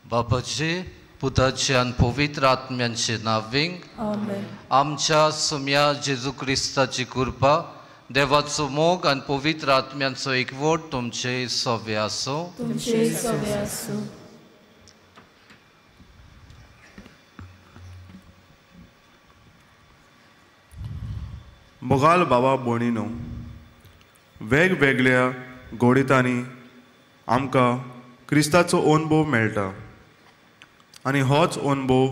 बापाचे पुताचे आनी पवित्र आत्म्यांचे नांवान आमेन. आमच्या सुम्या जेजू क्रिस्ताची कृपा, देवाचो मोग आनी पवित्र आत्म्यांचो एकवट तुमचे सवे आसूं. तुमचे सवे आसूं. मोगाल बाबा भयणीनो, वेगवेगळ्या घोडितांनी आमकां क्रिस्ताचो अनुभव मेळटा आनी होच अनुभव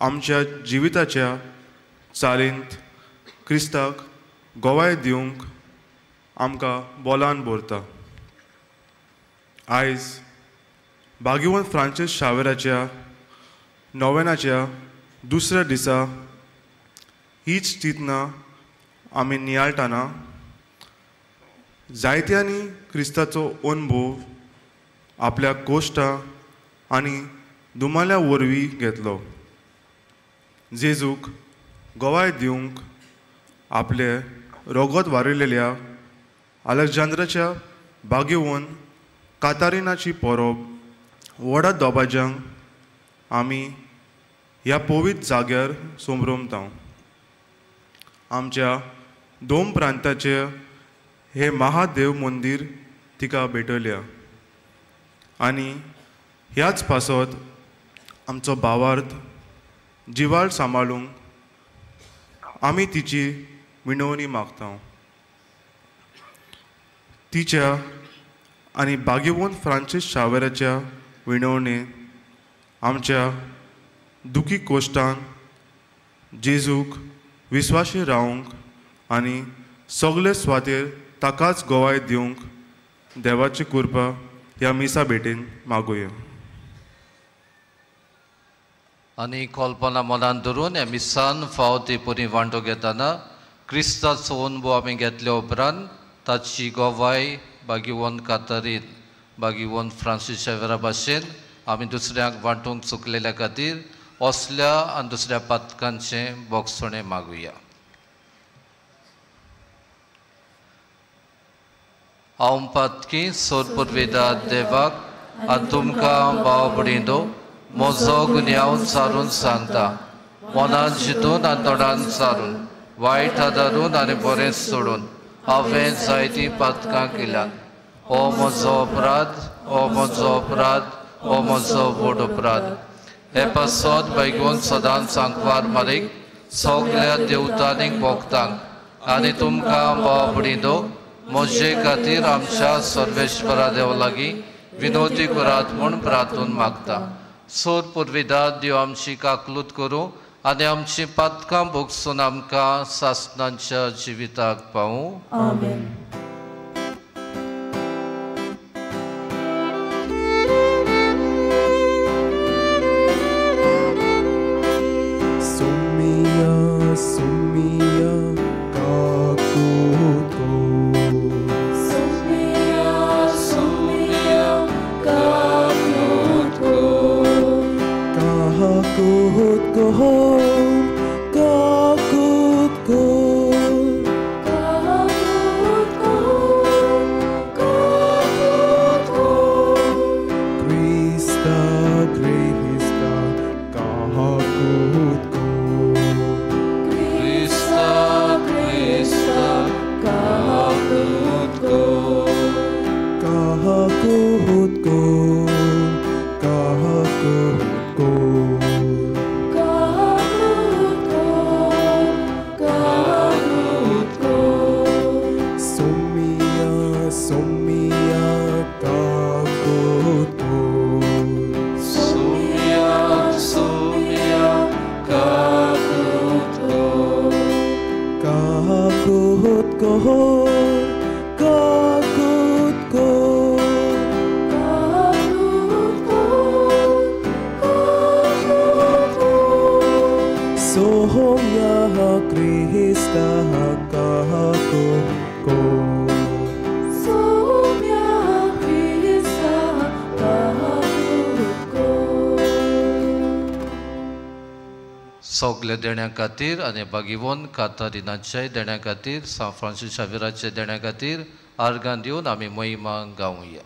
आमच्या जिविताच्या चालींत क्रिस्ताक गवाय दिवंक आमकां बोलान भरता. आयज भाग्यवंत फ्रांसीस शावेराच्या नोवेनाच्या दुसऱ्या दिसा हीच चिंतना आमी नियाळटाना जायत्यांनी क्रिस्ताचो अनुभव आपल्या कोश्टां आनी दुमाल्या वरवीं घेतलो. जेजूक गवाय दिवंक आपले रगत वारिल्ल्या अलेक्झांद्राच्या भाग्यवंत कातारिनाची परब व्हडा दबाज्यांक आमी ह्या पवित्र जाग्यार संभ्रमता. आमच्या दोन प्रांताचे हे महादेव मंदीर तिका भेटयल्या आनी ह्याच पासत आमचो भावार्थ जिवाळ सांबाळूंक आमी तिची विनवणी मागता. तिच्या आनी भाग्यवंत फ्रांसीस शावेराच्या विनवणेन आमच्या दुखी कोश्टान जेजूक विस्वाशी रावंक आनी सगळे सुवातेर ताकाच गवाय दिवंक देवाची कृपा ह्या मिसा भेटेन मागुया. आनी कल्पना मनान धरून ह्या मिसान फाव ते परी वांटो घेतना क्रिस्ताचो अनुभव आमी घेतल्या उपरांत ताची गवाय भाग्यवंत कातारीन भाग्यवंत फ्रांसीस शावेरा भाशेन आमी दुसऱ्यांक वांटूंक चुकलेल्या खातीर असल्या आनी दुसऱ्या पातकांचें बोगसणें मागुया. हांव पातकी सोरपुर्वेदा देवाक आनी तुमकां भाव भयणींनो म्हजो गुन्यांव सारून सांगता. मनान चिंतून आनी तोंडान सारून वायट आदारून आनी बरें सोडून हांवें जायतीं पातकां केल्यांत. हो म्हजो अपराध, हो म्हजो अपराध, हो म्हजो व्हड अपराध. हे पासत भाग्यवंत सदांच सांकवार मारीक सगल्या देवतांनीक भोगतांक आनी तुमकां भाव भयणींनो म्हजे खातीर आमच्या सर्वेश्वरा देवा लागीं विनोदी करात म्हूण प्रार्थून मागता. सोर पुर्विदा देव आमची काकलूत करूं आनी आमची पातकां भोगसून आमकां सासणांच्या जिविताक पावूं. आमेन. काकूत कोर, काकूत कोर, काकूत कोर. सोम्या क्रिस्ता काकूत कोर. सोम्या क्रिस्ता काकूत कोर. सगल्या देण्या खातीर आनी बागिवोन कातारिनाच्याय देण्या खातीर, सांत फ्रांसीस शावेराच्या देण्या खातीर आर्गां दिवन आमी महिमा गावया.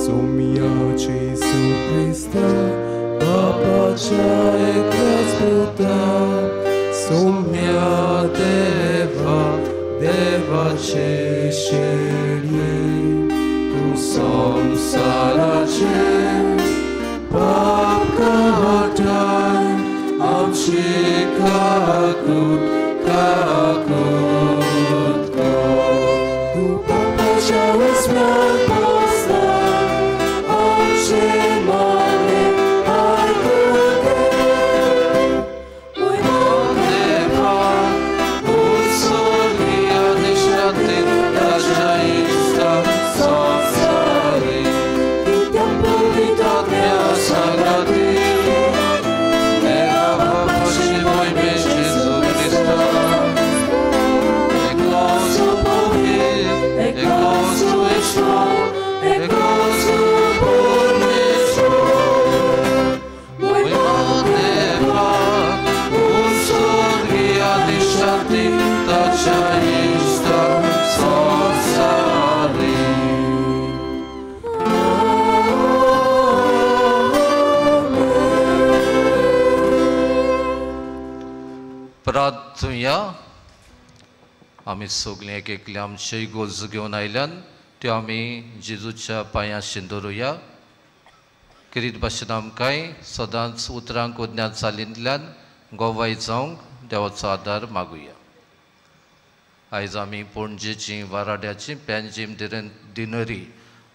Sumia Jesu Christa, Papaच्या एकल्याच पुता, सोम्या देवा, देवाचे शेळये, तूं संवसाराचें पाप काडटाय, आमची काकूत काकूत कर. तूं पापाच्या उजव्यान बसला, आमचे मागणें आयकून घे. कित्याक पवित्र आत्म्या सांगाती, प्रार्थुया. आमी सगळीं एक एकले आमचे गोज घेवन आयल्यान त्यो आमी जेजूच्या पांयां शिंदोरुया. किरीत भाशेन आमकांय सदांच उतरांक उज्ञान चालींतल्यान गोवाय जावंक देवाचो आदार मागुया. आयज आमी पणजेची, वाराड्याची, पेंजीम दिनरी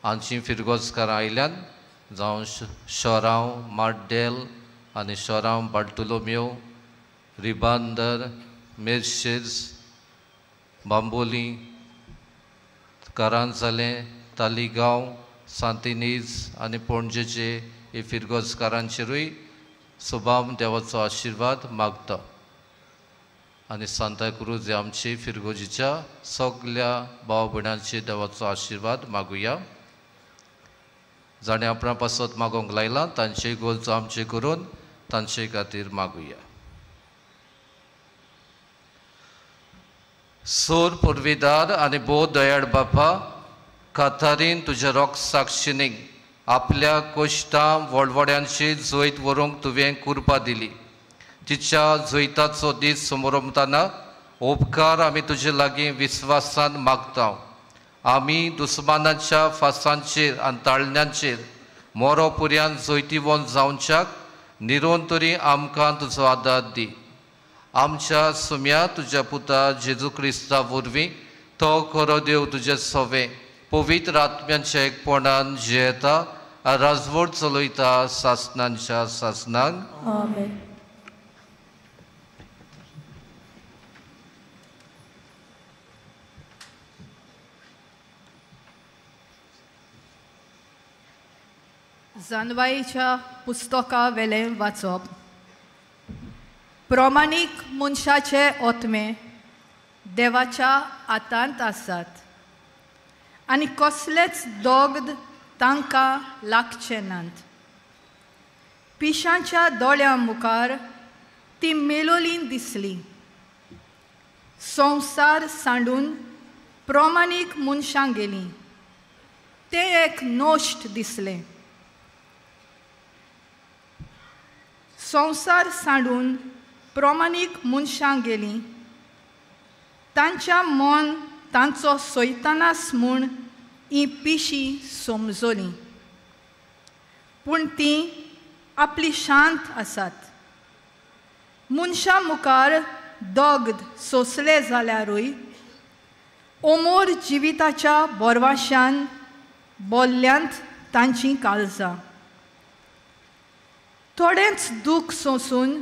हांची फिरगोजकारां आयल्यान, जावं शोरांव माड्डेल आनी शोरांव बार्तोलोम्यो, रिबांदर, मेर्शेज, बांबोली, कारांजाले, तालिगांव, सांतिनीज आनी पणजेचे हे फिरगोजकारांचेरूय सुबाम देवाचो आशिर्वाद मागता. आनी सांताक्रूज हे आमचे फिरगोजीच्या सगल्या भाव भयणांचे देवाचो आशिर्वाद मागुया. जाणें आपणा पासत मागोवंक लायलां तांचे गरजो आमचे करून तांचे खातीर मागुया. सोर पुर्विदार आनी भोव दयाळ बापा, कातारीन तुज्या रोख साक्षिणीक आपल्या कोश्टां वडवड्यांची जैत व्हरूंक तुवें कुरपा दिली. तिच्या जैताचो दीस समोरमताना उपकार आमी तुजे लागीं विस्वासान मागता. आमी दुस्मानाच्या फासांचेर आनी ताळण्यांचेर मोरो पुर्यान जैतिवंत जावच्याक निरोन तरी आमकां तुजो आदार दी. आमच्या सुम्या तुज्या पुता जेजू क्रिस्ता वरवीं तो खरो देव तुजे सवे पवित्र आत्म्यांच्या एकपणान जियेता राजवट चलयता सासनांच्या सासनांक. आमेन. जानवाईच्या पुस्तका वेलें वाचप. प्रमाणीक मनशाचे आत्मे देवाच्या हातांत आसात आनी कसलेच दोगद तांकां लागचे नात. पिशांच्या दोळ्यां मुखार ती मेलोली दिसली. संवसार सांडून प्रमाणीक मनशां गेलीं. तें एक नश्ट दिसलें. संवसार सांडून प्रमाणीक मनशां गेलीं. तांच्या मन तांचो सैतानास म्हूण ही पिशी समजली. पूण तीं आपली शांत आसात. मनशां मुखार दग्ध सोंसले जाल्यारूय ओमोर जिविताच्या बोरवाशान बोल्ल्यांत तांचीं काळजां. थोडेंच दूख सोंसून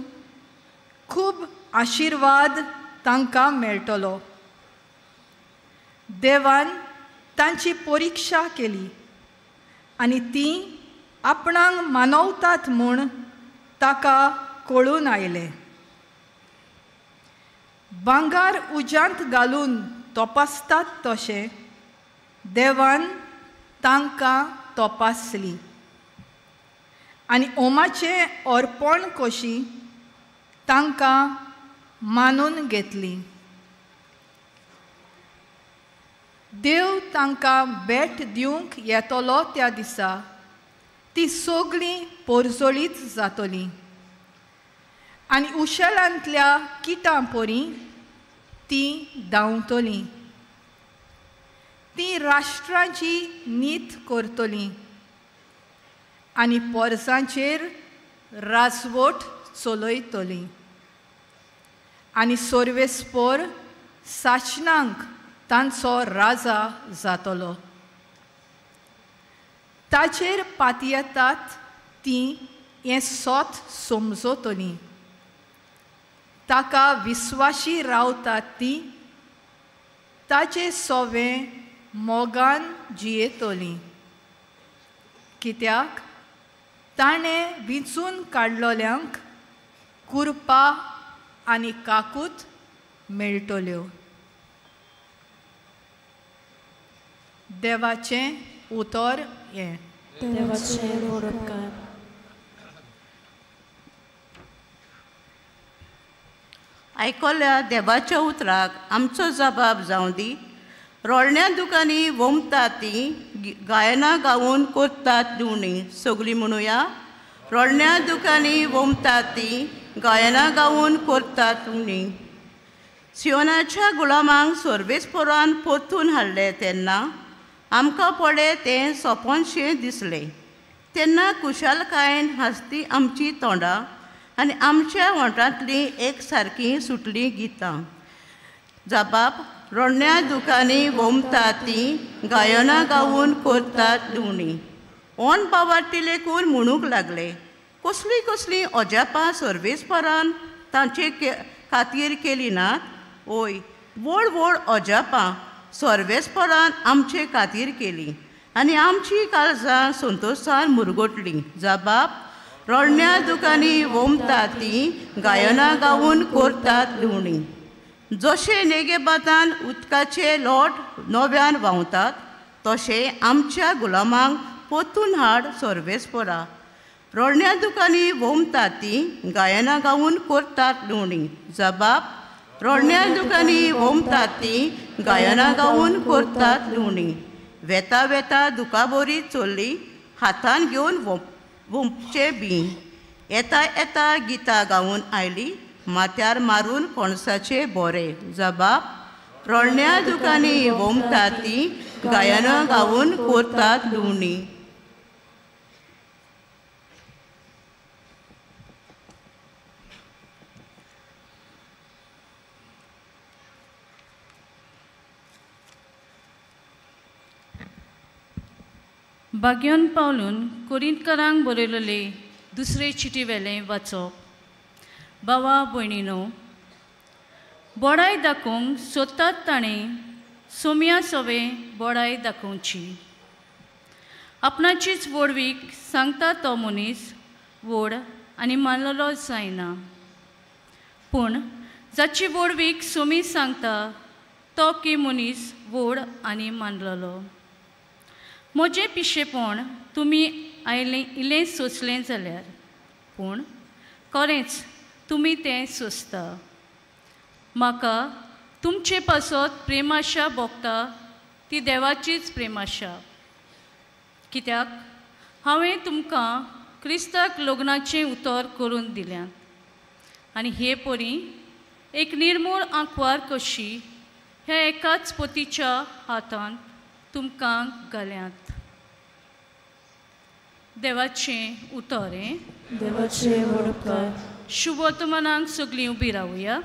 खूब आशिर्वाद तांकां मेळटलो. देवान तांची परिक्षा केली आनी तीं आपणाक मानवतात म्हूण ताका कळून आयलें. भांगर उज्यांत घालून तपासतात तशें देवान तांकां तपासली आनी ओमाचें अर्पण कशी तांकां मानून घेतली. देव तांकां भेट दिवंक येतलो त्या दिसा ती सगळीं पोरजोळीत जातली आनी उशेलांतल्या किटां परी ती धांवतली. ती राष्ट्रांची नीत करतली आनी पोरसांचेर राजवट चलयतली आनी सर्वेस्पोर साशनांक तांचो राजा जातलो. ताचेर पातयेतात तीं हें सोत समजतलीं. ताका विस्वाशी रावतात तीं ताचे सोवें मोगान जियेतलीं. कित्याक ताणें विंचून काडलोल्यांक कृपा आनी काकूत मेळटल्यो. देवाचें उतर हें. देवाचें उपकार. आयकल्या देवाच्या उतराक आमचो जबाब जावं दी. रोडण्या दुकांनी वोमतात ती गायनां गावन करतात दिवणी. सगळीं म्हणुया. रोडण्या दुकांनी वोमतात ती गायनां गावन करतात दिवणी. सियोनाच्या गुलामांक सर्वेस्पोरान परतून हाडले तेन्ना आमकां पडे तें सोंपनशें दिसलें. तेन्ना खुशालकायेन हांसती आमची तोंडां आनी आमच्या वोंठांतलीं एक सारकीं सुटलीं गितां. जबाब रोडण्या दुकांनी वोमतात तीं गायनां गावन करतात दिवणी. ओन बावाटी लेखून म्हणूंक लागले कसलीं कसलीं अजापां सर्वेस्परान तांचे खातीर केली नात. ओय व्हड व्हड अजापां सर्वेस्परान आमचे खातीर केली आनी आमची काळजां संतोशान मुरगटलीं. जबाब रोडण्या दुकांनी वोमतात तीं गायनां गावन करतात दिवणी. जशें नेगेबातान उदकाचे लोट नव्यान व्हांवतात तशें आमच्या गुलामांक परतून हाड सर्वेस्परा. रोडण्या दुकांनी वोमतात तीं गायनां गावन करतात लुवणी. जबाब रोडण्या दुकांनी वोमतात तीं गायनां गावन करतात लुवणी. वेता वेता दुकाबोरी चोरली हातान घेवन वोमचें बी. येता येता गितां गावन आयली माथ्यार मारून कोणसाचे बोरे. जबाब रोडण्या दुकांनी वोमतात तीं गायनां गावन करतात लुवणी. बाग्योन पावलून कोरिंतकारांक बरयलेले दुसरे चिटी वेलें वाचप. बाबा भयणीनो, बोडाय दाखोवंक सोदतात ताणें सोम्या सवें बोडाय दाखोवची. आपणाचीच व्हडवीक सांगता तो मनीस व्हड आनी मानलेलो जायना. पूण जाची व्हडवीक सोमी सांगता तो की मनीस व्हड आनी मानलेलो. म्हजें पिशेपण तुमी आयलें इल्लें सोंसलें जाल्यार पूण खरेंच तुमी तें सोंसता. म्हाका तुमचे पासत प्रेमाशा भोगता ती देवाचीच प्रेमाशा. कित्याक हांवें तुमकां क्रिस्ताक लग्नाचें उतर करून दिल्यात आनी हे परी एक निर्मूळ आंकवार कशी ह्या एकाच पतीच्या हातांत तुमकां घाल्यात. देवाचें उतर हें. देवाचें व्हड उपकार. शुभवर्तमानाक सगळीं उबी रावया.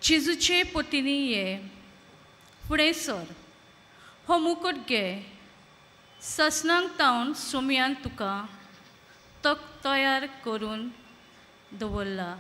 जेजूचे पतीनी ये फुडें सर, हो मुकूट घे, ससनांक तावन सोमयान तुका तो तयार करून दवरला.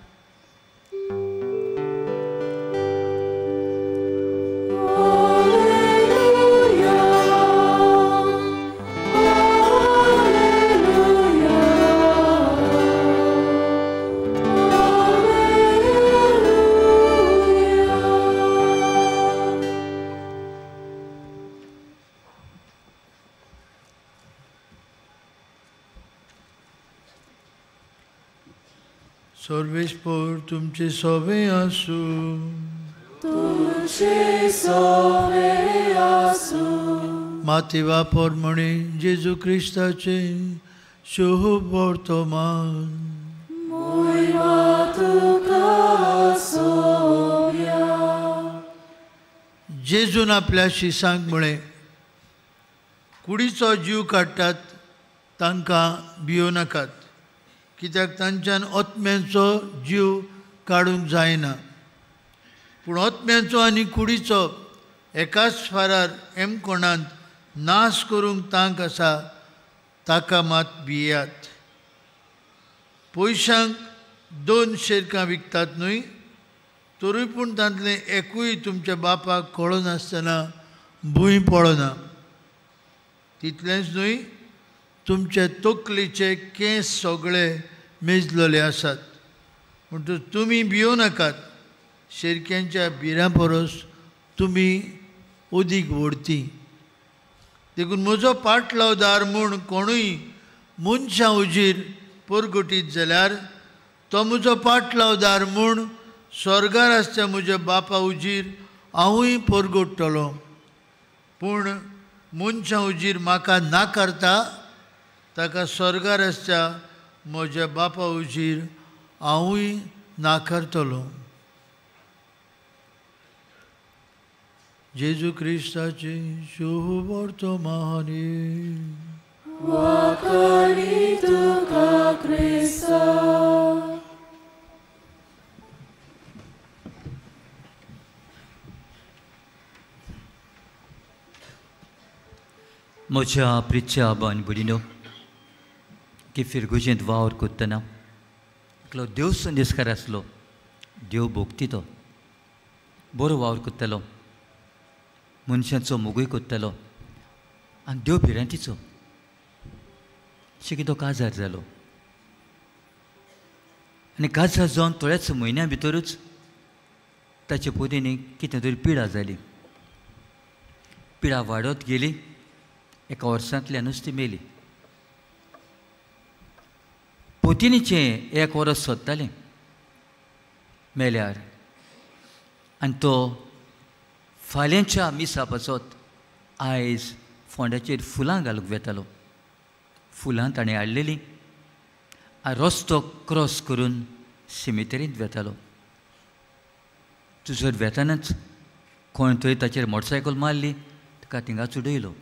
सर्वेस्पोर तुमचे सोवे आसूं. तुमचे सोवे आसूं. मातेवा परमणे जेजू क्रिस्ताचे शुभ वर्तमान. मोयमा तुका सोव्या. जेजून आपल्या शिसांक म्हळें, कुडीचो जीव काडटात तांकां भियो नाकात, कित्याक तांच्यान आत्म्यांचो जीव काडूंक जायना. पूण आत्म्यांचो आनी कुडीचो एकाच फारार एमकोणांत नाश करूंक तांक आसा ताका मात भियात. पयशांक 2 शेरकां विकतात न्हय, तरूय पूण तांतलें एकूय तुमच्या बापाक कळनासतना भूंय पडना. तितलेंच न्हय, तुमचे तकलेचे केंस सगळे मेजलेले आसात. म्हणटकच तुमी भियो नाकात, शेरक्यांच्या भिरां परस तुमी अदीक व्हडती. देखून म्हजो पाटलावदार म्हूण कोणूय मनशां उजीर परगटीत जाल्यार तो म्हजो पाटलावदार म्हूण स्वर्गार आसच्या म्हज्या बापा उजीर हांवूय परगट्टलो. पूण मनशां उजीर म्हाका नाकारता ताका स्वर्गार आसच्या म्हज्या बापा उजीर हांवूय नाकारतलो. जेजू क्रिस्ताचे शुभ वर्तमान. वाखाणी तुका क्रिस्ता. म्हज्या प्रिच्या आनी भयणीनो, की फिरगुजेंत वावर करतना एकलो देव संदेशकार आसलो, देव भोगती तो बरो वावर करतालो, मनशांचो मोगूय करतालो आनी देव भिरांतीचो. शेकी तो काजार जालो आनी काजार जावन थोड्याच म्हयन्या भितरूच ताचे पोतीनी कितें तरी पिडा जाली. पिडा वाडत गेली, एका वर्सांतल्यानूच ती मेली. पोतिनीचें एक वरस सोदतालें मेल्यार, आनी तो फाल्यांच्या मिसा पासत आयज फोंड्याचेर फुलां घालूंक वेतालो. फुलां ताणें हाडलेलीं, रस्तो क्रॉस करून सिमेतरींत वेतालो. थंयसर वेतानाच कोण थंय ताचेर मोटरसायकल मारली, ताका थिंगाच उडयलो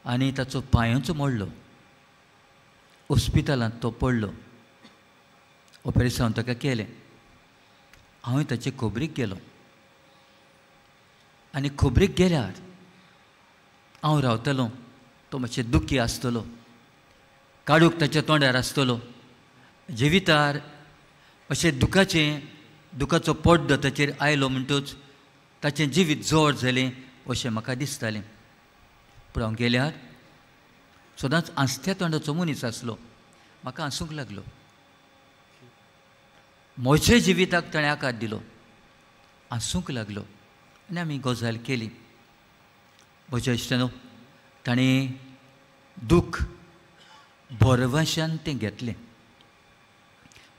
आनी ताचो पांयोच मोडलो. हॉस्पिटलांत तो पडलो, ऑपरेशन ताका केलें. हांवें ताचे खबरीक गेलो आनी खबरीक गेल्यार हांव रावतलो, तो मातशें दुखी आसतलो, काडूक ताच्या तोंडार आसतलो, जिवितार अशें दुखाचें दुखाचो पड्डो ताचेर आयलो म्हणटूच ताचें जिवीत जोड जालें अशें म्हाका दिसतालें. पूण हांव गेल्यार सदांच आसत्या तोंडाचो मनीस आसलो, म्हाका हांसूंक लागलो. म्हज्या जिविताक ताणें आकार दिलो, हांसूंक लागलो आनी आमी गजाल केली. म्हज्या इश्टानो, ताणें दूख भरवंशान तें घेतलें.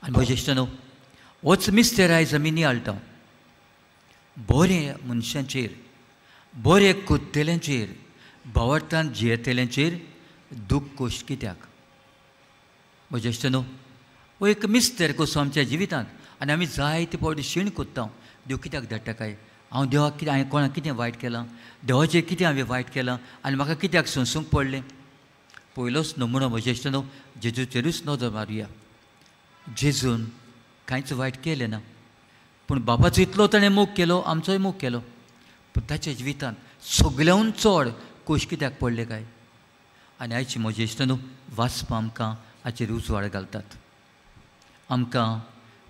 आनी म्हज्या इश्टानो, होच मिस्तेर आयज आमी नियाळटा. बरें मनशांचेर, बरें कोत्तेल्यांचेर, भावार्थान जियेतल्यांचेर दूख कोश्ट कित्याक? म्हज्या इश्टानो, हो एक मिस्तेर कसो आमच्या जिवितांत आनी आमी जायते फावटी शीण कोत्ता, देव कित्याक धाडटा काय? हांव देवाक कितें, हांवें कोणाक कितें वायट केलां? देवाचेर कितें हांवें वायट केलां आनी म्हाका कित्याक सोंसूंक पडलें? पयलोच नमुनो म्हज्या इश्टानो, जेजूचेरूच नदर मारुया. जेजून कांयच वायट केलें ना, पूण बापाचो इतलो ताणें मोग केलो, आमचोय मोग केलो, पूण ताच्या जिवितांत सगळ्याहून चड कोश कित्याक पडले काय? आनी आयची म्हज्या इश्टानो वाचपां आमकां हाचेर उजवाड घालतात. आमकां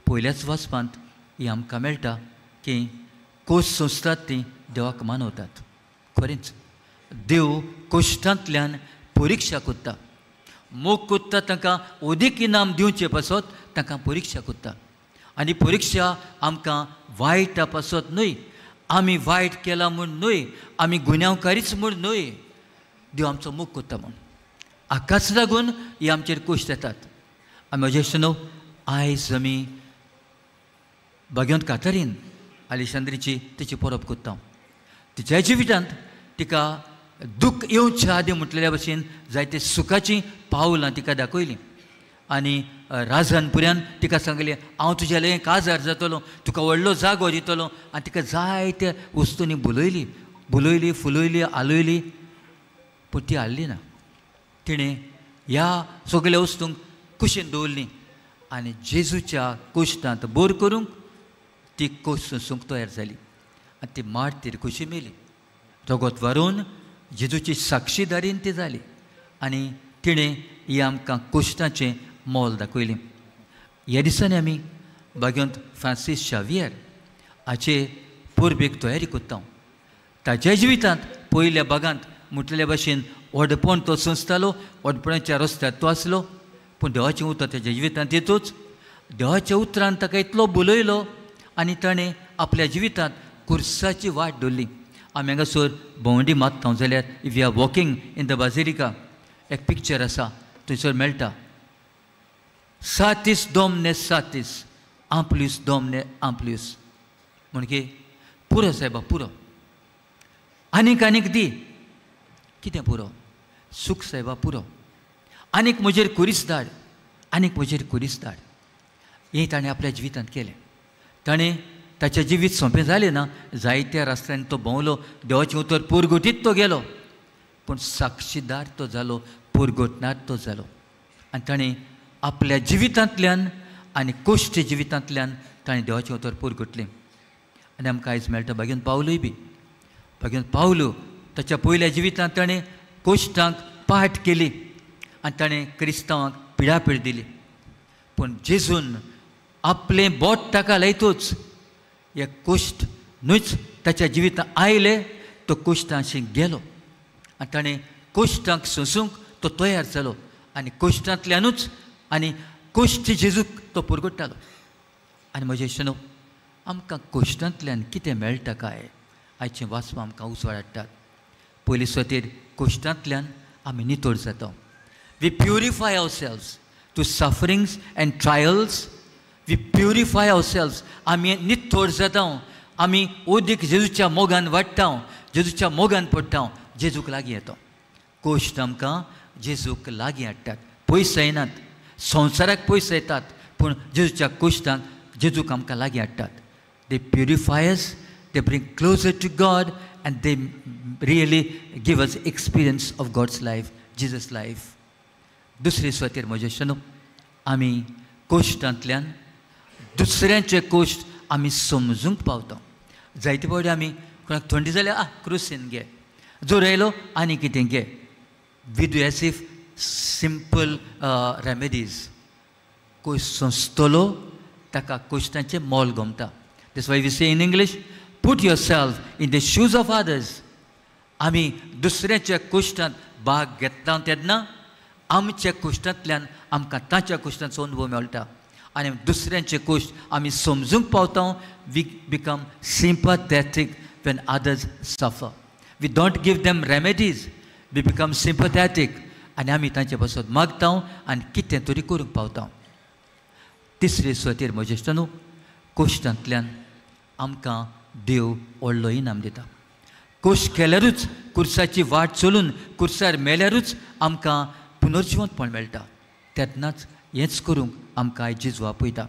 पयल्याच वाचपांत ही आमकां मेळटा की कोश सोंसतात ती देवाक मानवतात. खरेंच देव कोश्टांतल्यान परिक्षा कोत्ता, मोग कोत्ता, तांकां अदीक इनाम दिवचे पासत तांकां परिक्षा कोत्ता. आनी परिक्षा आमकां वायटा पासत न्हय, आमी वायट केलां म्हूण न्हय, आमी गुन्यांवकारीच म्हूण न्हय, देव आमचो मोग कोत्ता म्हूण. हाकाच लागून ही आमचेर कोश्ट येतात. आनी म्हज्या इश्टानो, आयज आमी भाग्यवंत कातारीन आलेशांद्रीची तिची परब कोत्ता. तिच्या जिवितांत तिका दूख येवच्या आदीं म्हटलेल्या भशेन जायते सुखाचीं पावलां तिका दाखयलीं. आनी राजान पुऱ्यान तिका सांगलें, हांव तुज्या लागीं काजार जातलो, तुका व्हडलो जागो दितलो. आनी तिका जायत्या वस्तूंनी बोलयली, बोलयली, फुलयली, आलयली, पूण ती हाडली ना. तिणें ह्या सगळ्या वस्तूंक कुशीन दवरली आनी जेजूच्या कोश्टांत बोर करूंक ती कोश सोंसूंक तयार जाली आनी ती मार्तीर कशी मेली. रगत वारोवन जेजूची साक्षीदारीन ती जाली आनी तिणें ही आमकां कोश्टाचें मोल दाखयलें. ह्या दिसांनी आमी भाग्यवंत फ्रांसीस शावियर हाचे परबेक तयारी करता. ताच्या जिवितांत पयल्या भागांत म्हटलेल्या भाशेन व्हडपण तो सोंसतालो, व्हडपणाच्या रस्त्यार तो आसलो, पूण देवाचें उतर ताच्या जिवितांत येतूच देवाच्या उतरान ताका इतलो बोलयलो आनी ताणें आपल्या जिवितांत कुर्साची वाट धरली. आमी हांगासर भोंवडी मारता जाल्यार if you are walking in the basilica एक पिक्चर आसा थंयसर मेळटा, सातीस दोमने सातीस आंपल्यूस दोमने आंपल्यूस, म्हणजे पुरो सायबा पुरो, आनीक आनीक दी, कितें पुरो, सूख सायबा पुरो, आनीक म्हजेर कुरीस धाड, आनीक म्हजेर कुरीस धाड. हें ताणें आपल्या जिवितांत केलें. ताणें ताचें जिवीत सोंपें जालें ना, जायत्या रस्त्यांनी तो भोंवलो, देवाचें उतर पुरगुटीत तो गेलो, पूण साक्षीदार तो जालो, पुरगुटणार तो जालो. आनी ताणें आपल्या जिवितांतल्यान आनी कोश्ट जिवितांतल्यान ताणें देवाचें उतर पुरगुटलें. आनी आमकां आयज मेळटा भाग्यवंत पावलूय बी. भाग्यवंत पावलू ताच्या पयल्या जिवितांत ताणें कोश्टांक पाठ केली आनी ताणें क्रिस्तांवांक पिडापीड दिली, पूण जेजून आपलें बोट ताका लायतूच हे कोश्ट न्हूच ताच्या जिवितांत आयले, तो कोश्टांशी गेलो आनी ताणें कोश्टांक सोंसूंक तो तयार जालो आनी कोश्टांतल्यानूच आनी कोश्ट जेजूक तो पुरगुट्टालो. आनी म्हजें इश्टानो, आमकां कोश्टांतल्यान कितें मेळटा काय आयचें वाचपां आमकां उजवाड हाडटात. पयली सुवातेर कोश्टांतल्यान आमी नितळ जाता. We purify ourselves to sufferings and trials. We purify ourselves. आमी नितळ जाता, आमी ओदीक जेजूच्या मोगान वाडटा, जेजूच्या मोगान पडटा, जेजूक लागीं येता. कोश्ट आमकां जेजूक लागीं हाडटात, पयस येनात, संवसाराक पयस येतात, पूण जेजूच्या कोश्टांक जेजूक आमकां लागीं हाडटात. They purify us, they bring closer to God, and they really give us experience of God's life, Jesus life. दुसरे सुवातेर म्हज्या इश्टानो, आमी कोश्टांतल्यान दुसऱ्यांचे कोश्ट आमी समजूंक पावता. जायते फावटी आमी कोणाक थंडी जाल्यार आ क्रुसीन घे, जोर आयलो आनी कितें घे, we do as if simple remedies. कोश सोंसतलो ताका कोश्टांचें मोल गमता. That's why we say in English, put yourself in the shoes of others. आमी दुसऱ्याच्या कुश्टांत भाग घेतना तेन्ना आमच्या कुश्टांतल्यान आमकां ताच्या कुश्टांचो अनुभव मेळटा आनी दुसऱ्यांचे कुश्ट आमी समजूंक पावता. We become sympathetic when others suffer. We don't give them remedies, we become sympathetic आनी आमी तांचे पासत मागता आनी कितें तरी करूंक पावता. तिसरे सुवातेर म्हजे इश्टांनो, कोश्टांतल्यान आमकां देव व्हडलो इनाम दिता. कोश केल्यारूच, कुर्साची वाट चलून कुर्सार मेल्यारूच आमकां पुनर्जिवंतपण मेळटा. तेन्नाच हेंच करूंक आमकां आयज जेजू आपयता.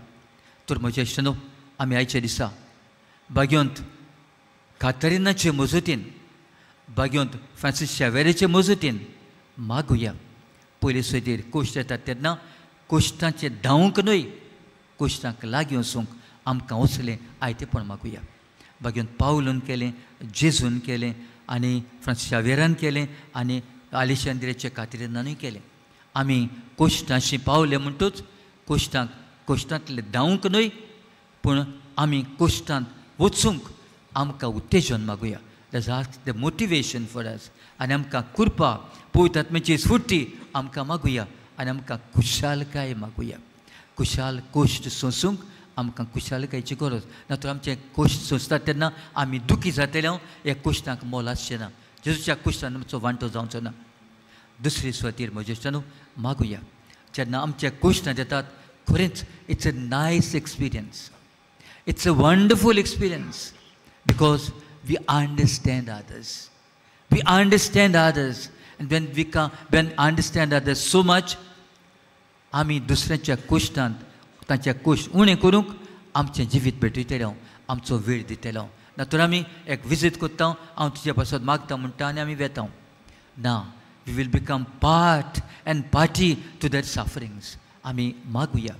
तर म्हज्या इश्टांनो, आमी आयच्या दिसा भाग्यवंत कातरिनाचे मजतीन, भाग्यवंत फ्रांसीस शावेराचे मजतीन मागुया. पयले सुवातेर कोश्ट येतात तेन्ना कोश्टांचें धांवूंक न्हय, कोश्टांक लागीं वचूंक आमकां वचलें आयतेपण मागुया. भाग्यवंत पावलून केलें, जेजून केलें आनी फ्रांसीस शावेरान केलें आनी आलिशांद्रेच्या कातरिनानूय केलें. आमी कोश्टांशी पावले म्हणटूच कोश्टांक कोश्टांतले धांवूंक न्हय, पूण आमी कोश्टांत वचूंक आमकां उत्तेजन मागुया. That's ask the motivation for us. आनी आमकां कृपा, पवित्र आत्म्याची स्फूर्ती आमकां मागुया आनी आमकां खुशालकाय मागुया. खुशाल कोश्ट सोंसूंक आमकां खुशालकायची गरज ना. तर आमचें कोश्ट सोंसतात तेन्ना आमी दुखी जातले, ह्या कोश्टांक मोल आसचें ना, जेजूच्या कोश्टान आमचो वांटो जावचो ना. दुसरी सुवातेर म्हज्या इश्टांनो मागुया. जेन्ना आमच्या कोश्टांत येतात, खरेंच it's a nice experience, it's a wonderful experience, because we understand others. We understand others. And when we when understand others so much, आमी दुसऱ्यांच्या कोश्टांत तांच्या कोश्ट उणें करूंक आमचें जिवीत भेटयतले, आमचो वेळ दितलो. ना तर आमी एक विजीट करता, हांव तुजे पासत मागता म्हणटा आनी आमी वेता. ना, we will become part and party to that sufferings. आमी मागुया.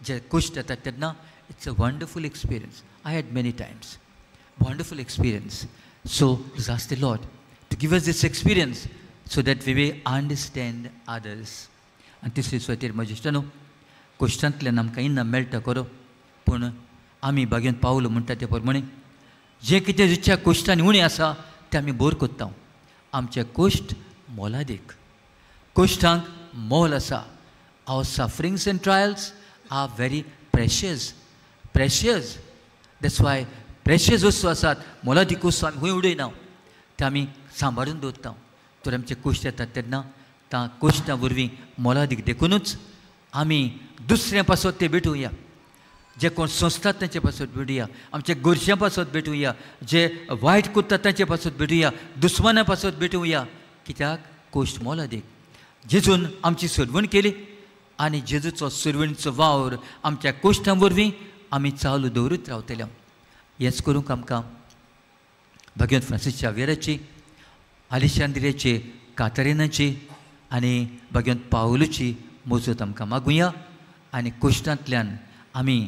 जे कोश्ट येतात तेन्ना it's a wonderful experience. I had many times wonderful experience. So let's ask the Lord to give us this experience so that we may understand others. आनी तिसरी सुवातेर म्हज्या इश्टांनो, कोश्टांतल्यान आमकां इनाम मेळटा खरो, पूण आमी भाग्यान पावलो म्हणटा ते प्रमाणे जें कितें जिच्या कोश्टांनी उणें आसा तें आमी बोर करता. आमचे कोश्ट मोलादीक, कोश्टांक मोल आसा. Our sufferings and trials are very precious, precious. That's why precious वस्तू आसात, मोलादीक वस्तू आमी खंय उडयना, ते आमी सांबाळून दवरता. तर आमचे कोश्ट येतात तेन्ना त्या कोश्टां वरवीं मोलादीक देखुनूच आमी दुसऱ्यां पासत ते भेटुया, जे कोण संस्थात तांचे पासत भेटुया, आमच्या गोरशां पासत भेटुया, जे वायट करतात तांचे पासत भेटुया, दुस्माना पासत भेटुया. कित्याक कोश्ट मोलादीक. जेजून आमची सोडवण केली आनी जेजूचो सोडवणीचो वावर आमच्या कोश्टां वरवीं आमी चालू दवरीत रावतले. हेंच करूंक आमकां भाग्यवंत फ्रांसीस शावेराची, आलिशांद्रियाची, कातरिनाची आनी भाग्यवंत पावलूची मजत आमकां मागुया आनी कोश्टांतल्यान आमी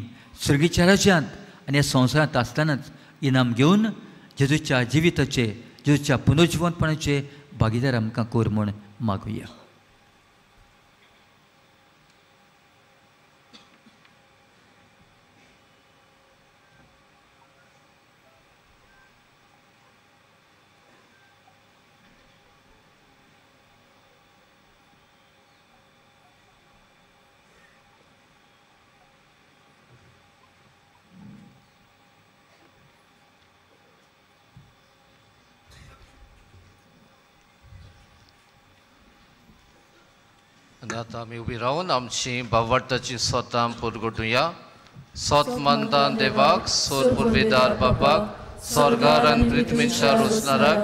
सर्गीच्या राज्यांत आनी ह्या संवसारांत आसतनाच इनाम घेवन जेजूच्या जिविताचे, जेजूच्या पुनर्जिवंतपणाचे भागीदार आमकां कर म्हूण मागुया. आतां आमी उबी रावन आमची भावार्थाची स्वता पुरगुटुया. सोत मानता देवाक, सोर पुर्वेदार बापाक, स्वर्गार आनी पृथ्वीच्या रोसणाराक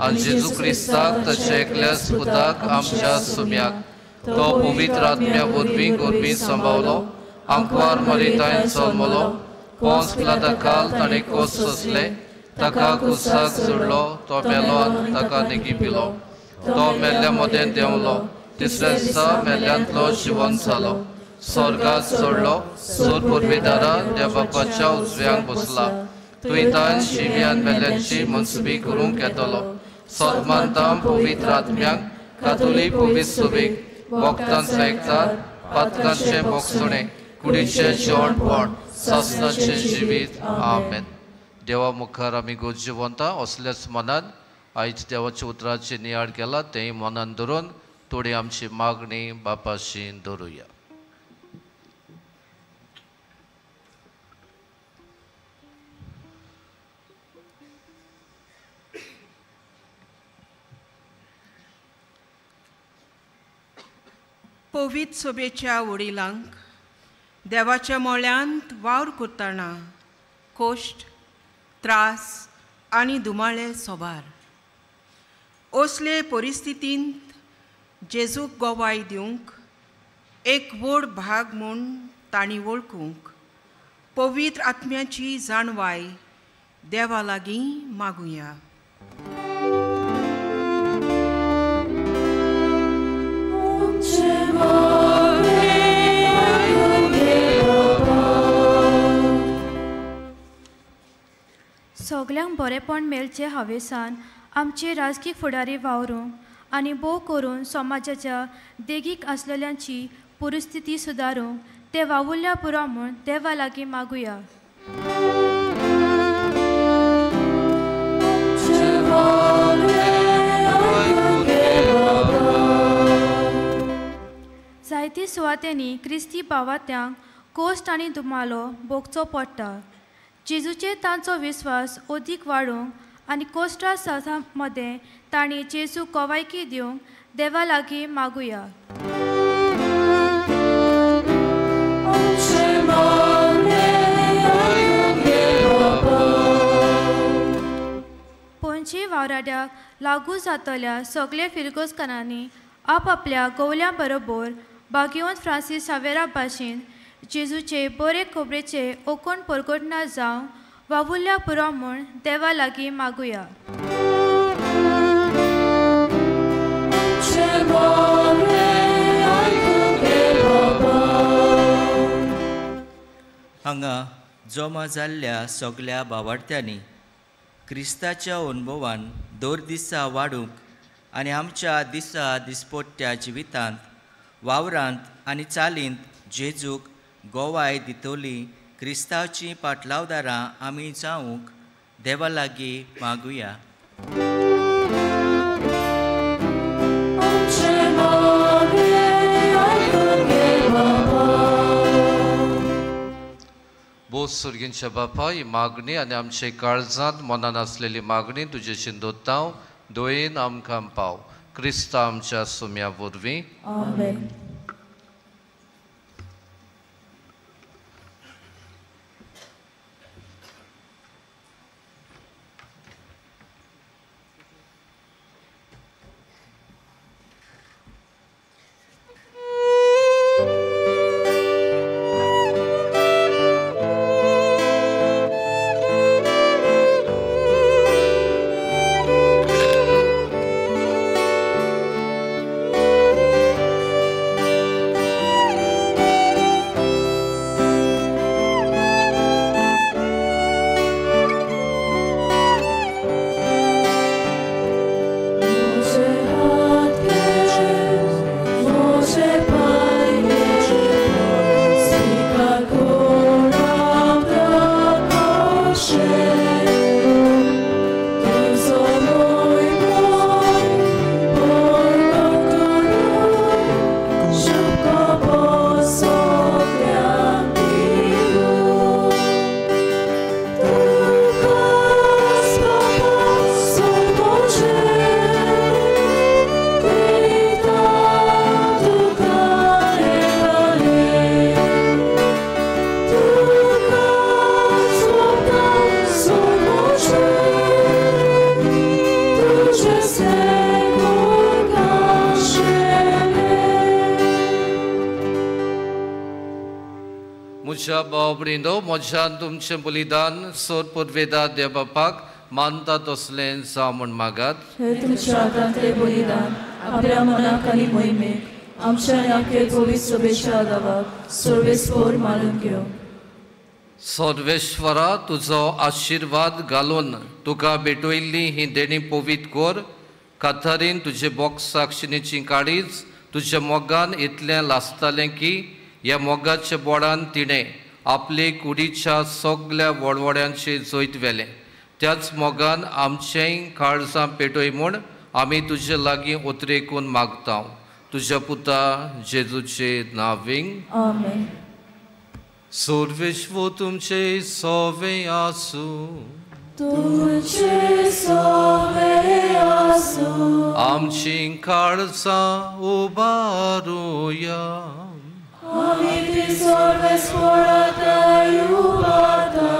आनी जेजू क्रिस्ताक ताच्या एकल्या पुताक आमच्या सुम्याक, तो पवित्र आत्म्या वरवीं गोरवीं सांबावलो, आंकवार मरितायन जल्मलो, पोंस पिलाता काल ताणें कोस सोंसले, ताका कुसाक जोडलो, तो मेलो आनी ताका निगी पिलो, तो मेल्ल्या मदें देंवलो, तिसऱ्या दिसा मेल्ल्यांतलो जिवन जालो, स्वर्गात चडलो, सोर पुर्वेदारा त्या बापाच्या उजव्यांक बसला, तुयतान शिव्यान मेल्ल्यांची मनसुबी करूंक येतलो. सोत मानता पवित्र आत्म्याक, कातोलीक पवित्र सुबीक, भक्तांचो एकचार, पातकांचें भोगसणें, कुडीचें जेवणपण, सासणाचें जिवीत. आमेन. देवा मुखार आमी गरजेवंता असल्याच मनान आयज देवाच्या उतराचे नियाळ केला तेंय मनान धरून थोडी आमची मागणी बापाशी दवरुया. पवित्र सभेच्या वडिलांक देवाच्या मोळ्यांत वावर करतना कोश्ट, त्रास आनी दुमाळे सोबार असले परिस्थितींत जेजूक गोवाय दिवंक एक व्हड भाग म्हूण तांणी वळखूंक पवित्र आत्म्याची जाणवाय देवा लागीं मागुया. सगल्यांक बरेंपण मेळचें हावेसान आमचे राजकी फुडारी वावरूंक आनी भोव करून समाजाच्या देगीक आसलेल्यांची परिस्थिती सुदारूंक ते वावुरल्या पुरो म्हूण देवा लागीं मागुया. जायती सुवातेंनी क्रिस्ती भावात्यांक कोश्ट आनी धुमालो भोगचो पडटा. जेजूचेर तांचो विस्वास अदीक वाडूंक आनी कोश्टा साथा मदें तांणी जेजूक गवायकी दिवंक देवा लागीं मागुया. पणजी वावराड्याक लागू जातल्या सगळे फिरगोजकारांनी आपआपल्या गवल्यां बरोबर भाग्यवंत फ्रांसीस सावेरा भाशेन जेजूचे बरे खबरेचे ओकोण परगटना जावंक वावुरल्या पुरो म्हूण देवा लागीं मागुया. हांगा जमा जाल्ल्या सगल्या बावाडत्यांनी क्रिस्ताच्या अनुभवान दर दिसा वाडूंक आनी आमच्या दिसा दिसपट्ट्या जिवितांत वावरांत आनी चालींत जेजूक गोवाय दितली क्रिस्तांवची पाटलावदारां आमी जावंक देवा लागीं मागुया. बोस सुर्गींच्या बापा, ही मागणी आनी आमचे काळजांत मनान आसलेली मागणी तुजेशी दोतांव दोयेन आमकां पाव क्रिस्ता आमच्या सुम्या वरवीं. आमेन. म्हज्या भाव भयणींनो, म्हज्यान तुमचें बलिदान सोर पुर्वेदा देव बापाक मानता तसलें जावं म्हूण मागात. हे तुमच्या हातांतलें बलिदान आपल्या मनाक आनी मोहिमेक आमच्या आनी आमचे पवित्र सभेच्या आदावाक सर्वेस्पोर मानून घेवं. सर्वेश्वरा, तुजो आशिर्वाद घालून तुका भेटयल्ली ही देणी पवित्र कर. काथारीन तुजे बोक्स साक्षिणीची काळीज तुज्या मोगान इतलें लासतालें की ह्या मोगाच्या बोडान तिणें आपले कुडीच्या सगल्या वडवड्यांचे जैत व्हेलें. त्याच मोगान आमचेंय काळजां पेटय म्हूण आमी तुजे लागीं उतरेकून मागता तुज्या पुता जेजूचे नांवींग आमेन. सर्वेश्वर तुमचे सोवे आसूं. तुमचे सोवे आसूं. आमची काळजां उबारुया. आमी ती सर्वेस्पराक उबारता.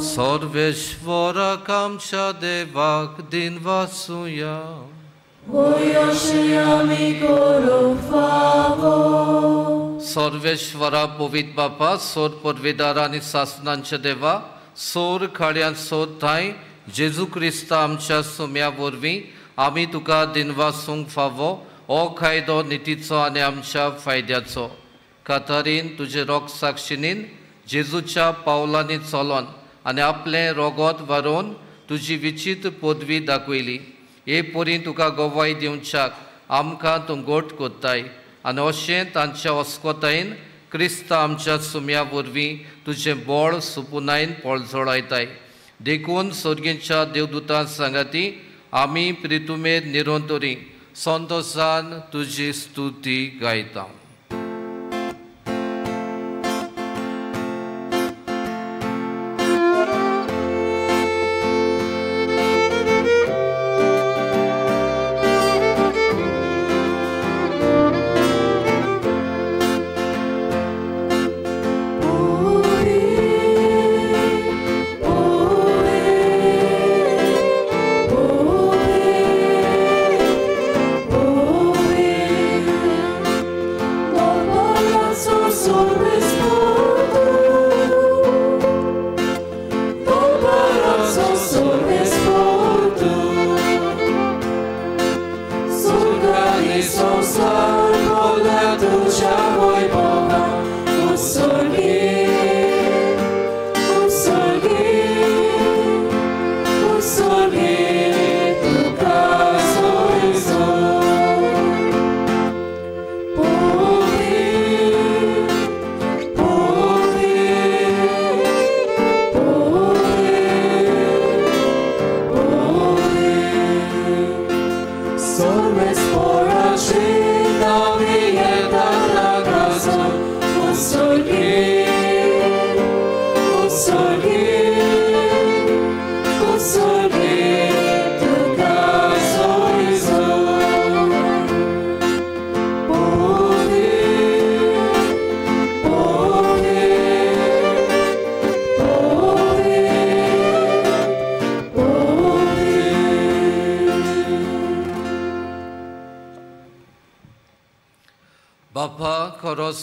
सर्वेश्वराक आमच्या देवाक दिनवासुया. वयशी आमी करूंक फावो. सर्वेश्वरा पवित्र बापा सोर पदवेदार आनी सासनांच्या देवा सोर खाड्यान सोर थांय जेजू क्रिस्ता आमच्या सुम्या वरवीं आमी तुका दिनवासूंक फावो हो कायदो नितीचो आनी आमच्या फायद्याचो. कातारीन तुजे रोग साक्षिणीन जेजूच्या पावलांनी चलोन आनी आपलें रोगोत वारोवन तुजी विचित्र पदवी दाखयली. हे परी तुका गवाय दिवच्याक आमकां तूं गोट कोत्ताय आनी अशें तांच्या अस्कोतायेन क्रिस्ता आमच्या सुम्या वरवीं तुजें बळ सुपुनायन पळजळायताय. देखून सर्गीच्या देवदूतां सांगाती आमी प्रितुमेर निरंतरी संतोशान तुजी स्तुती गायता.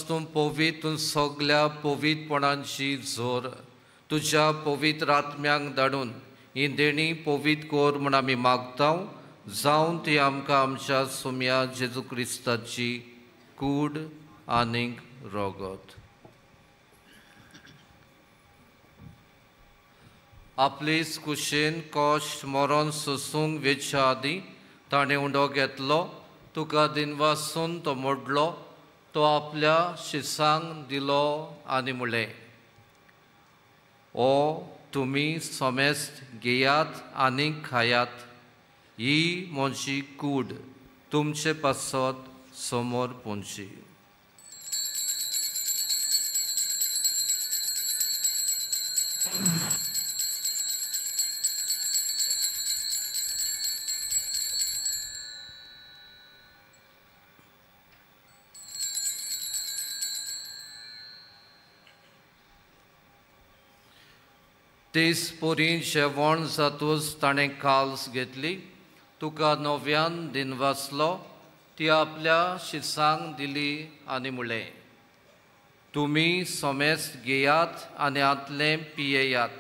तूं पवित्र तूं सगल्या पवित्रपणांची जोर तुज्या पवित्र आत्म्यांक धाडून ही देणी पवित्र कर म्हूण आमी मागता जावन ती आमकां आमच्या सुम्या जेजू क्रिस्ताची कूड आनीक रोगत. आपलेच कुशेन कश्ट मरण सोसूंक वेच्या आदीं ताणें उंडो घेतलो तुका दिनवासून तो मोडलो तो आपल्या शिसांक दिलो आनी म्हणलें, ओ तुमी समेस्त घेयात आनी खायात, ही म्हजी कूड तुमचे पासत समोर पोंची. तेच परी जेवण जातूच ताणें काल्स घेतली तुका नव्यान दिनवासलो ती आपल्या शिसांक दिली आनी म्हणलें, तुमी समेस्त घेयात आनी आतलें पियेयात,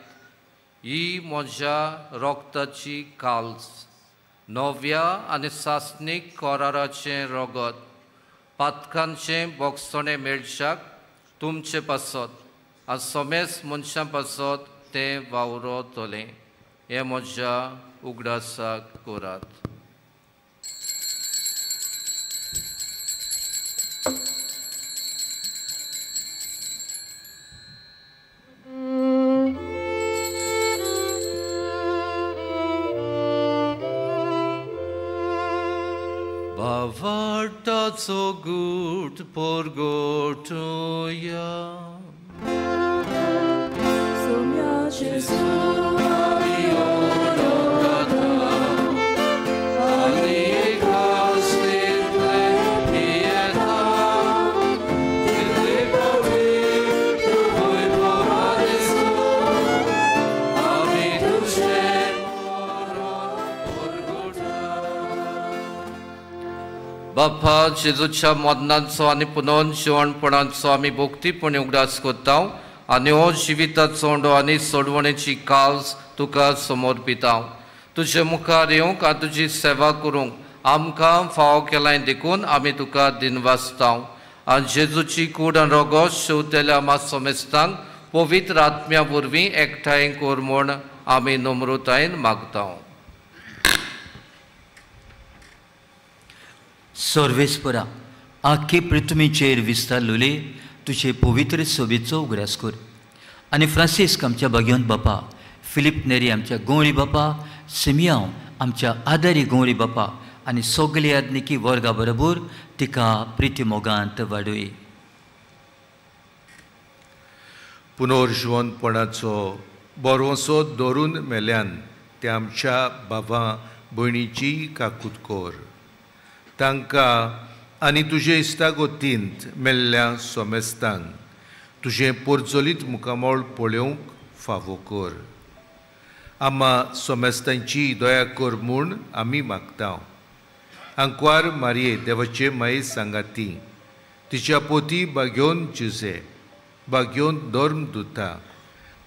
ही म्हज्या रोगताची काल्स नव्या आनी सासणीक कराराचें रोगत पातकांचें बोगसणें मेळच्याक तुमचे पासत आनी समेस्त मनशां पासत तें वावरतलें. हें म्हज्या उगडासाक करात. जिविताचो गूट परगटुया. सोम्या जेजू आमी ओरोता आनी खास तितले पियेता तितले पवित्र वैभवादेसू आमी तुजें मरण परगटा. बापा, जेजूच्या मरणाचो आनी पुनर्जिवणपणाचो आमी भक्तीपणी उगडास करता आनी हो जिविताचो उंडो आनी सोडवणेची काल्स तुका समर्पिता. तुजे मुखार येवंक आनी तुजी सेवा करूंक आमकां फावो केलाय देखून आमी तुका दिनवासता. आनी जेजूची कूड आनी रोगोस शेवतेल्या आमा समेस्तांक पवित्र आत्म्या वरवीं एकठांय कर म्हूण आमी नम्रतायेन मागता. सर्वेस्परा, आख्खे पृथ्वीचेर विस्तारलोले तुजे पवित्र सोबेचो उगडास कर आनी फ्रांसिस्क आमच्या भाग्यवंत बापा, फिलीप नेरी आमच्या गौरी बापा, सिमियांव आमच्या आदारी गौरी बापा आनी सगळे आदनिकी वर्गा बरोबर तिका प्रिती मोगांत वाडोय. पुनर्जिवनपणाचो बरोसो धरून मेल्यान ते आमच्या बाबा भयणीची काकूत कर. तांकां आनी तुजे इश्टागतींत मेल्ल्या सोमेस्तांक तुजें पोरजोलीत मुखामळ पळोवंक फावो कर. आमा सोमेस्तांची दया कर म्हूण आमी मागता. आंकवार मारये देवाचे माये सांगाती तिच्या पोती बागेवन जुजे बागेवन धर्म दुता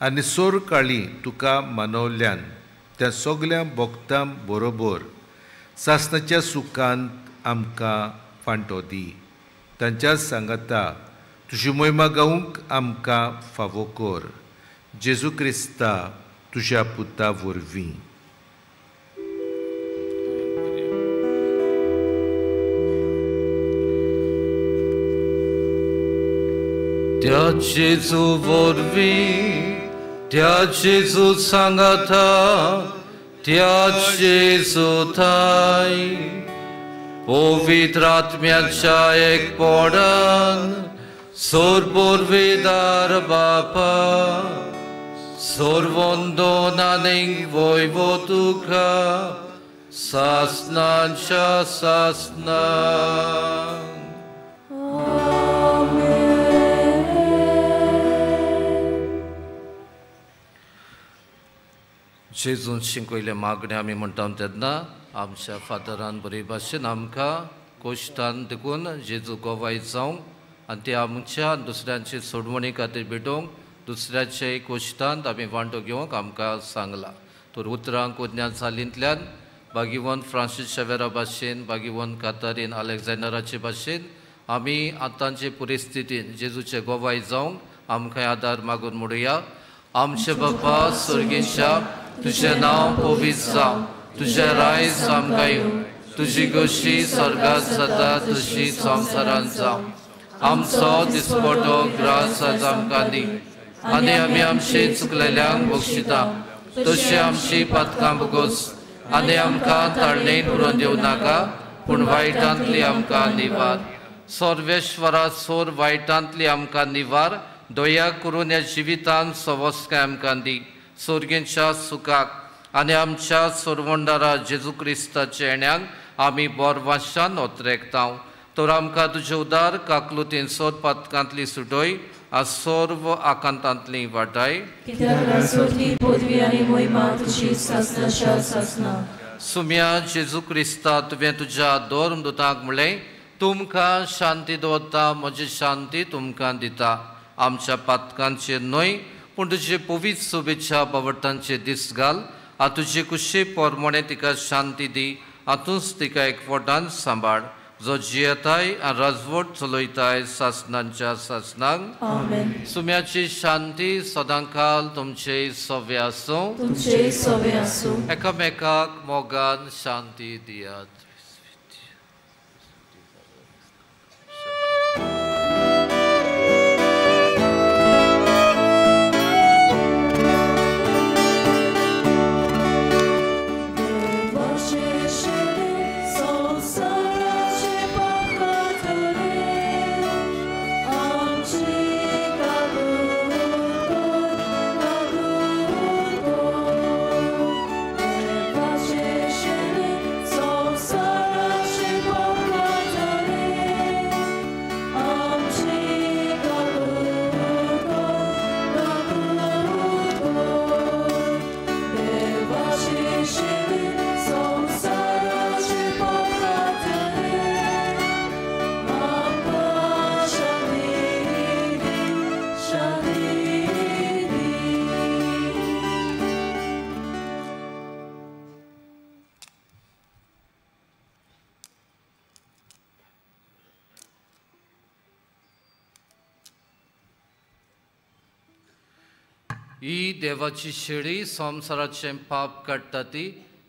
आनी सोर काळी तुका मानवल्यान त्या सगल्या भक्तां बरोबर सासणाच्या सुखांत आमकां फांटो दी. तांच्या सांगाता तुजी मोहिमा गावंक आमकां फावो कर. जेजू क्रिस्ता तुज्या पुता वरवीं. त्या जेजू वरवीं, त्या जेजू सांगाता, त्या जेजू थाय पवित्र आत्म्याच्या एकपणान सोरपोरवेदार बापा सोरवंदन आनीक वैभव तुका सासनाच्या सासनाक. जेजून शिकयलें मागणें आमी म्हणटा तेन्ना आमच्या फादरान बरे भाशेन आमकां कोश्टान देखून जेजू गोवाय जावंक आनी ते आमच्या दुसऱ्यांची सोडवणी खातीर भेटोवंक दुसऱ्याचे कोश्टांत आमी वांटो घेवंक आमकां सांगलां. तर उतरां कोज्ञान सालींतल्यान बागीवन फ्रांसीस शेवेरा भाशेन, बागीवन कातारीन अलेक्झांडराचे भाशेन आमी आतांचे परिस्थितीन जेजूचे गोवाय जावंक आमकां आदार मागून म्हणुया. आमचे बापा स्वर्गीच्या, तुजें नांव पवित्र जावं, तुजें रायज आमकां येवं, तुजी गोशी स्वर्गांत जाता तशी संवसारांत जावं. आमचो दिसपटो ग्रास आज आमकां दी आनी आमी आमचे चुकलेल्यांक बक्षिता तशी आमची पातकां भोगोस आनी आमकां ताळणेन पुरोवन दिवं नाका पूण वायटांतली आमकां निवार. सर्वेश्वरा सोर वायटांतली आमकां निवार. दया करून ह्या जिवितांत सवस्काय आमकां दी. सोर्गेच्या सुखाक आनी आमच्या सोरवंडारा जेजू क्रिस्ताच्या येण्याक आमी बोरवाशान ओतरेकता. तर आमकां तुजे उदार काकलुतीन सोद पातकांतली सुटोय आनी सर्व आकांतांतली वाटाय. सुम्या जेजू क्रिस्ता, तुवें तुज्या धर्म दुतांक म्हणलें, तुमकां शांती दवरता, म्हजी शांती तुमकां दिता. आमच्या पातकांचेर न्हय पूण तुजे पवित्र शुभेच्छा बावटांचे दीस घाल आनी तुजे कुशी पोरमोणे तिका शांती दी. आतूंच तिका एकवटान सांबाळ, जो जियेताय आनी राजवट चलयताय सासनांच्या सासनांक. सुम्याची शांती सदांकाल तुमचे सवे आसूं. एकामेकाक मोगान शांती दियात. Sangarache ही देवाची शेळी संवसाराचें पाप काडटा ती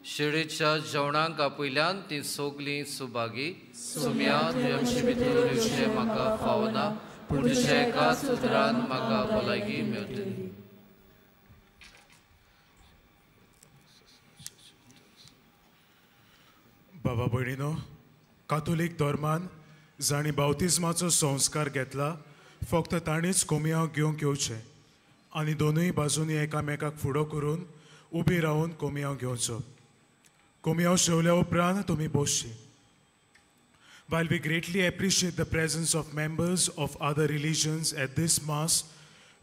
शेळीच्या जेवणाक आपयल्यान ती सगलीं सुभागी. सुम्या तुवें आमचे भितर येवचें म्हाका फावना, पूण तुज्या एकाच उतरान म्हाका भलायकी मेळटली. बाबा भयणीनो, कातोलीक धर्मान जांणी बावतिज्माचो संस्कार घेतला फक्त तांणीच कोमियांव घेवंक येवचें आनी दोनूय बाजूंनी एकामेकाक फुडो करून उबी रावन कोमियांव घेवचो. कोमियांव शेवल्या उपरांत तुमी बसची. While we greatly appreciate the presence of members of other religions at this Mass,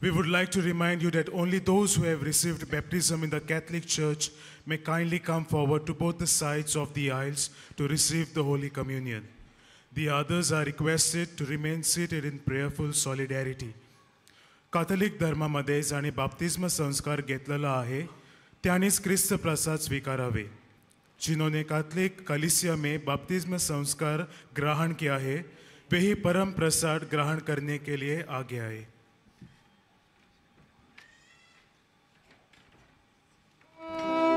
we would like to remind you that only those who have received baptism in the Catholic Church may kindly come forward to both the sides of the aisles to receive the Holy Communion. The others are requested to remain seated in prayerful solidarity. Catholic धर्मामध्ये जांणी बाप्तिज्म संस्कार घेतलेला आहे त्यांनीच क्रिस्त प्रसाद स्वीकारावे. जिन्होंने Catholic कलीसिया में बपतिस्मा संस्कार ग्रहण किया है वे ही परम प्रसाद ग्रहण करने के लिए आगे आए. Ooh.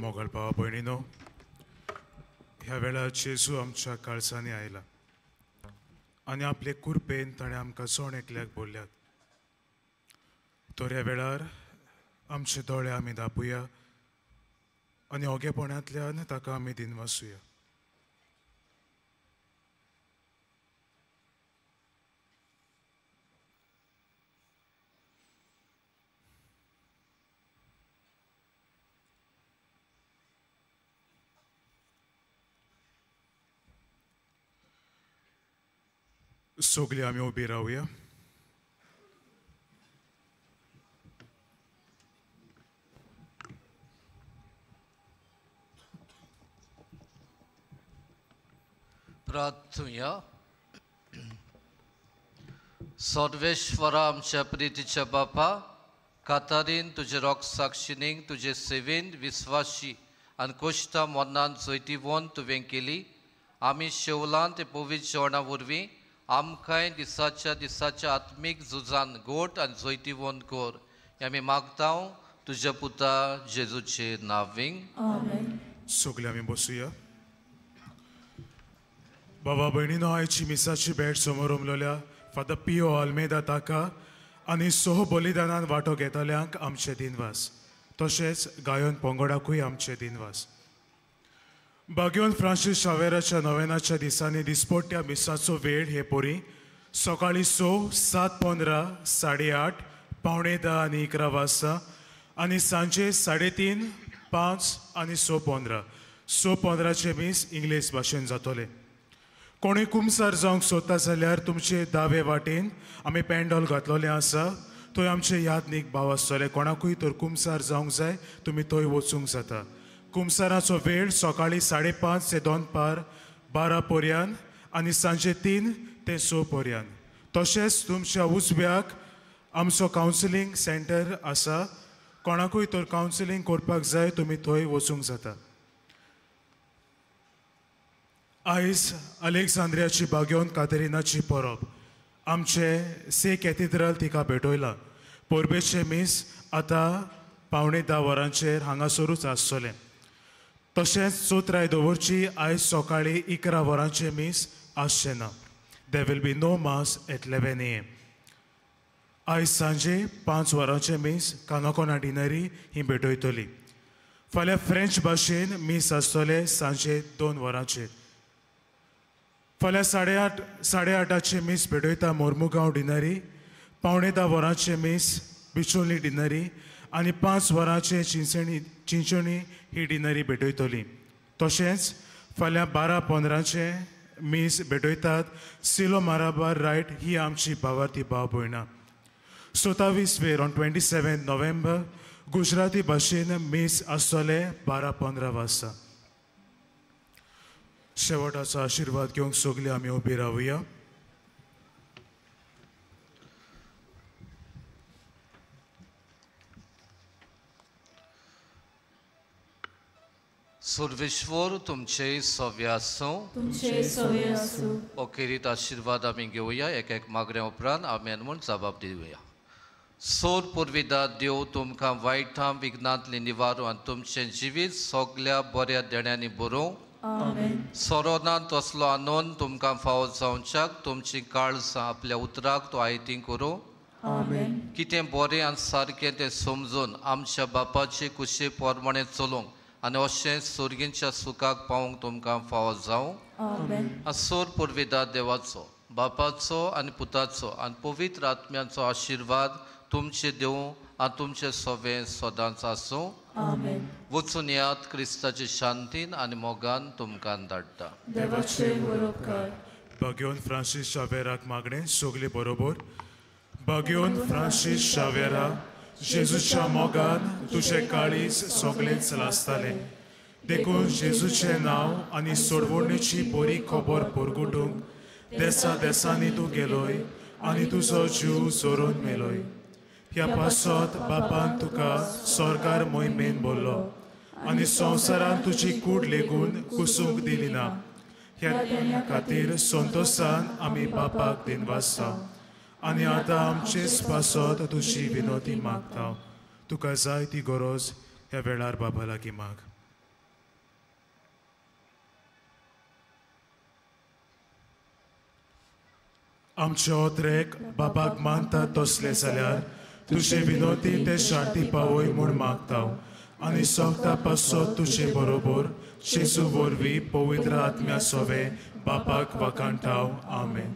मोगल भावा भयणीनो, ह्या वेळार जेजू आमच्या काळजांनी आयला आनी आपले कुरपेन ताणें आमकां जण एकल्याक बोल्ल्यात. तर ह्या वेळार आमचे दोळे आमी दापुया आनी ओगेपणांतल्यान ताका आमी दिनवासुया. सगळीं आमी उबी रावया. प्रार्थुया. सर्वेश्वरा आमच्या प्रितीच्या बापा, कातारीन तुजे रोग साक्षिणीक तुजे सेवेन विस्वाशी आनी कोश्टा मरणान जैतिवंत तुवें केली. आमी शेवलान ते पवित्र जेवणा वरवीं आमकांय दिसाच्या दिसाच्या आत्मीक झुजान गोट आनी जैतिवंत कर, हें आमी मागता तुज्या पुता जेजूचे नांवींग. सगळे आमी बसुया. बाबा भयणीनो, आयची मिसाची भेट समोर उमलोल्या फादर पियो आल्मेदा ताका आनी सोह बलिदानान वांटो घेतल्यांक आमचे दिनवास, तशेंच गायन पंगडाकूय आमचे दिनवास. बाग्योन फ्रांसीस शावेराच्या नोवेनाच्या दिसांनी दिसपट्ट्या मिसाचो वेळ हे परी सकाळीं 6, 7:15, 8:30, 9:45 आनी 11 वाजता आनी सांजे 3:30, 5 आनी 6:15. 6:15 मीस इंग्लीश भाशेन जातलें. कोणूय कुमसार जावंक सोदता जाल्यार तुमचे दावे वाटेन आमी पेंडॉल घातलेलें आसा, थंय आमचे यादनीक भाव आसतले. कोणाकूय तर कुमसार जावंक जाय तुमी थंय वचूंक जाता. कुमसाराचो वेळ सकाळीं 5:30 ते दनपार 12 पर्यंत आनी सांजे 3 ते 6 पर्यंत. तशेंच तुमच्या उजव्याक आमचो कावन्सिलींग सेंटर आसा, कोणाकूय तर कावन्सिलींग करपाक जाय तुमी थंय वचूंक जाता. आयज अलेक्झांद्रियाची बाग्योन कातेरिनाची परब आमचे से कॅथेड्रल तिका भेटयला. परबेचें मीस आतां 9:45 वरांचेर हांगासरूच आसतलें. तशेंच चौथराय दवरची आयज सकाळीं 11 वरांचें मीस आसचें ना. There will be no mass at 11 AM. आयज सांजे 5 वरांचें मीस कानाकोना डिनरी ही भेटयतली. फाल्यां फ्रेंच भाशेन मीस आसतलें सांजे 2 वरांचेर. फाल्यां 8:30 मीस भेटयता मोर्मुगांव डिनरी, 9:45 वरांचें मीस बिचोली डिनरी आनी 5 वरांचें चिंचणी ही डिनरी भेटयतली. तशेंच फाल्यां 12:15 मीस भेटयतात सिलो माराबार रायट ही आमची भावार्थी भाव भयणां. 27 वेर ऑन 27 नोव्हेंबर गुजराती भाशेन मीस आसतलें 12:15 वाजता. शेवटाचो आशिर्वाद घेवंक सगळीं आमी उबी रावया. सर्वेश्वर तुमचे सव्य आसूं. तुमचे सव्य आसूं. अखेरीत आशिर्वाद आमी घेवया. एक एक मागण्या उपरांत आमी म्हूण जबाब दिवया. सोर पुर्विदा देव तुमकां वायटां विघ्नांतली निवारू आनी तुमचें जिवीत सगल्या बऱ्या देण्यांनी बरोवं. सरोना तसलो आनंद तुमकां फावो जावच्याक तुमची काळजां आपल्या उतराक तो आयती करूं. कितें बरें आनी सारकें तें समजून आमच्या बापाचे कुशे प्रमाणें चलूंक आनी अशें सुर्गींच्या सुखाक पावूंक तुमकां फावो जावं. आनी सोर पुर्विदा देवाचो, बापाचो आनी पुताचो आनी पवित्र आत्म्याचो आशिर्वाद तुमचे देवूं आनी तुमचें सवें सदांच आसूं. वचून यात क्रिस्ताचे शांतीन आनी मोगान तुमकां धाडटा. बाग्योन फ्रांसीस शावेराक मागणें सगळे बरोबर. बाग्योन फ्रांसीस शावेरा, जेजूच्या मोगान तुजें काळीज सगळेंच लासतालें, देखून जेजूचें नांव आनी सोडवणेची बरी खबर परगटूंक देसा देसांनी तूं गेलोय आनी तुजो जीव जोरून मेलोय. ह्या पासत बापान तुका स्वर्गार मोहिमेन बोल्लो आनी संवसारान तुजी कूड लेगून कुसूंक दिली ना. ह्या खातीर संतोशान आमी बापाक दिनवासता आनी आतां आमचेच पासत तुजी विनोती मागता. तुका जाय ती गरज ह्या वेळार बाबा लागीं माग. आमचे ओत्रेक बाबाक मानता तसले जाल्यार तुजे विनोती ते शांती पावय म्हूण मागता आनी सोगता पासत तुजे बरोबर जेजू वरवीं पवित्र आत्म्या सोवे बापाक वाखाणटाव. आमेन.